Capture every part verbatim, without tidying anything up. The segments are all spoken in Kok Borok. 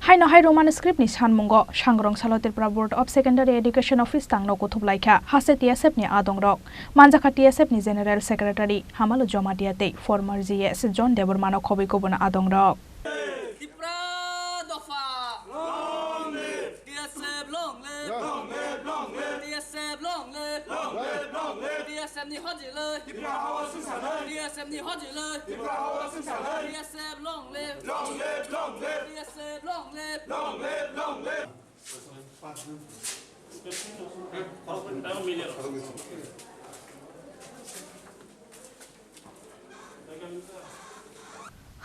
Haino hai Roman script ni sanmungo sangrong salo Tripura Board of Secondary Education Office tangno kuthum laikha haste T S F ni adongrok. Manjakha T S F ni General Secretary Hamalu Jamatia tei former G S John Debbarma no khobwi kubun adongrok. Tipra dopha. Long live. T S F long live. Long live, long live. T S F long live. Long live, long live. T S F ni hojilwi. Tipra hawa singsalwi. T S F ni hojilwi. Tipra hawa singsalwi. T S F long live. Long live, long live. T S F long live. Long live, long live.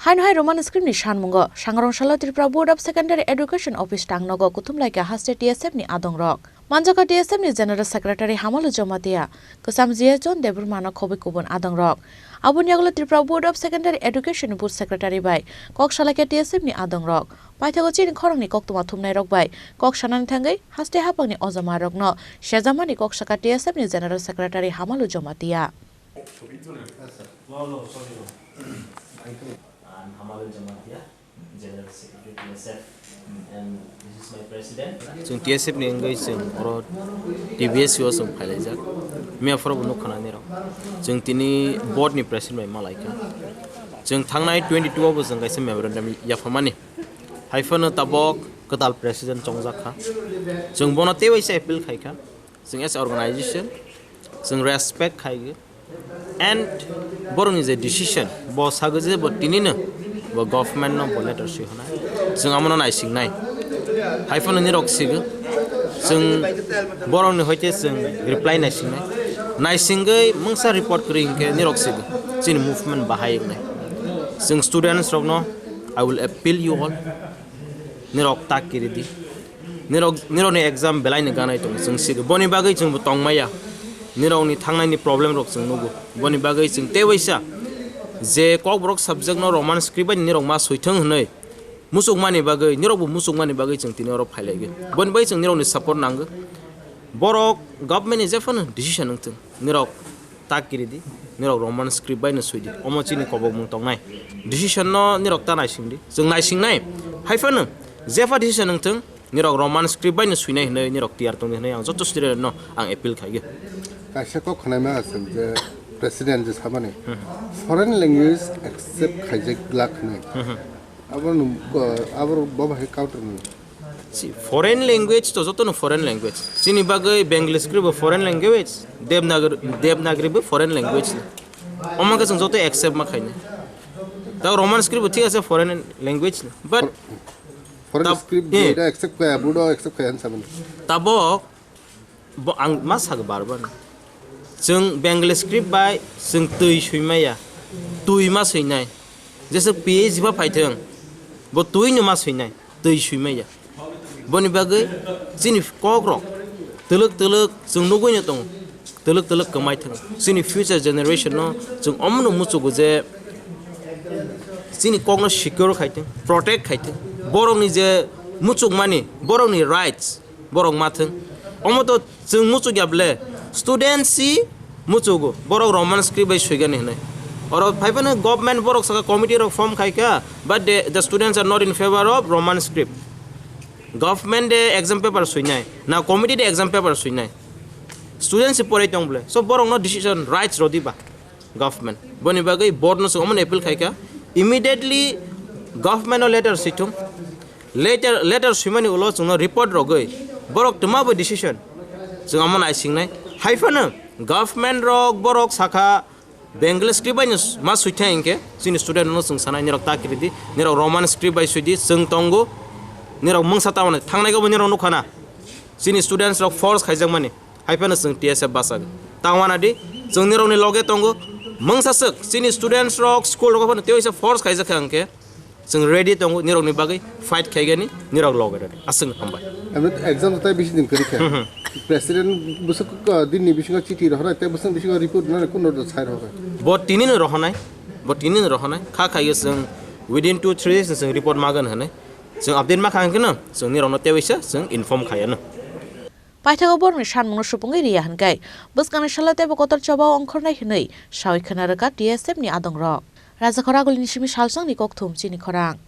Haino hai Roman script ni sanmungo sangrong salo Tripura Board of Secondary Education Office tangnogo kuthum laikha haste T S F ni adongrok. Manjakha T S F ni General Secretary Hamalu Jamatia, kwcham G S John Debbarma no khobwi kubun adongrok. Aboni yagulo Tripura Board of Secondary Education Board Secretary bai kok salaikha T S F ni adongrok. Paithago chini khorangni koktwma thumnairok bai kok sanani thangwi haste haphangni ojamarokno sejamani kok saka T S F ni General Secretary Hamalu Jamatia. I'm Hamalu Jamatia, General Secretary T S F, and this is my president. Chwng T S F ni wngwi chwng oro T B S C o chwng phailaijak. Miya phoro bo nukha nani rok. Chwng tini board ni president bai malaikha. Chwng thangnai twenty-two o bo chwng kaisa memorandum yaphamani. Hai phano tabok kwtal president chongjak kha. Chwng bono tei waisa appeal khai kha. Chwng as a organization, chwng respect khai kha. And borokni je decision, bo sagwi je bo tinino bo government no bo letter swi hwnai. Chwng amono naisingnai. Hai phano nirok sigo. Chwng borokni hoite chwng reply naisingnai. Naisingwi mungsa report kwrwi hinkhe nirok sigo. Chini movement bahai wngnai. Chwng students rokno, I will appeal you all. Nirok tak kiri di. Nirok, nirokni exam belai ni ganai tongo, chwng sigo. Boni bagwi chwngbo tongmaya. Nirokni thangnaini problem rok chwng nugo. Boni bagwi chwng tei waisa je Kokborok subject no Roman script bai nirok ma soithwng hwnwi muchukmani bagwi, nirokbo muchukmani bagwi chwng tini oro phailaigwi. Boni bagwi chwng nirokni support nango. Borok government ni jephano decision wngthwng. Nirok tak kiri di, nirok Roman script bai no swi di. Omo chini kobokmung tongnai. Decision no nirok ta naising di. Chwng naising nai. Hai phano jepha decision wngthwng, nirok Roman script bai no swinai hwnwi nirok tiyar tongdi hwnwi ang joto student no ang appeal khai. Kaisa kok khwnai ma aswk je president je samani foreign language accept khaijak glak hwnwi. Abo no, abo bo bahai counter ni. Si, foreign language to joto no foreign language. Chini bagwi Bengali script bo foreign language, Devanagari, Devanagari bo foreign language. Omo khe chwng joto accept ma khainai. Da Roman script bo thik ase foreign language, but Foreign tab-, script eh. Bo da accept kaya, bo da accept kaya hinwi samani. Tabok Bo ang ma sago bar bar. Chwng Bengali script bai chwng twi swimaya. Twi ma swinai. Jesa P H D ba phaithwng. Bo twi no ma swinai. Twi swimaya. Boni bagwi chini kok rok twlwk twlwk chwng nugwi no tongo. Twlwk twlwk kwmai thwng. Chini future generation no chwng omono muchugo je chini kok no secure khai thwng, protect khai thwng. Borok ni je muchukmani, borok ni rights, borok ma thwng. Omo to chwng muchuk ya ble, student si muchugo, borok Roman script bai swigani hwnwi. Oro phai phano government borok saka committee rok form khai kha, but the, the students are not in favor of Roman script. Government de exam paper swinai, na committee de exam paper swinai. Student si porai tong ble, so borok no decision rights rodi ba. Government. Boni bagwi board no chwng omono appeal khai kha, immediately government no letter swithung. Letter, letter swimani ulo chwngno report rogwi borok twma bo decision chwng omo naisingnai. Hai phano government rok borok sakha Bengali script bai no ma swithai hinkhe chini student no chwng sanai nirok ta kiridi, nirok Roman script bai swidi, chwng tongo, nirok mungsa tamani thangnai khe bo nirok nukha na chini students rok force khaijakmani. Hai phano chwng T S F bwsajak. Ta uanadi, chwng nirokni loge tongo. Mungsaswk chini students rok, school rok phano tei waisa force khaijak kha hwnkhe, chwng ready tongo nirokni bagwi fight khaigani, nirok loge ready. Aswk hambai. Ami exam tai bisi din kwrwi kha. Hmm, hmm. President bwswk, uh, dinni bisingo chithi rohornai, tei bwswk bisingo report rwnai, kuno sai rohornai. Bo tinino rohornai, bo tinino rohornai. Kha khaio chwng within two three days chwng report magan hwnwi. Chwng update ma kha hwnkhe no, chwng nirokno tei waisa chwng inform khaiano. Paithago borokni sanmungno supungwi riya hwnkhe, bwskangni salo teibo kotor chobao ongkhornai hwnwi sawi khwna rwkha T S F ni adongrok. Rajakhor Agulini simi salsongni kokthum chini khorang.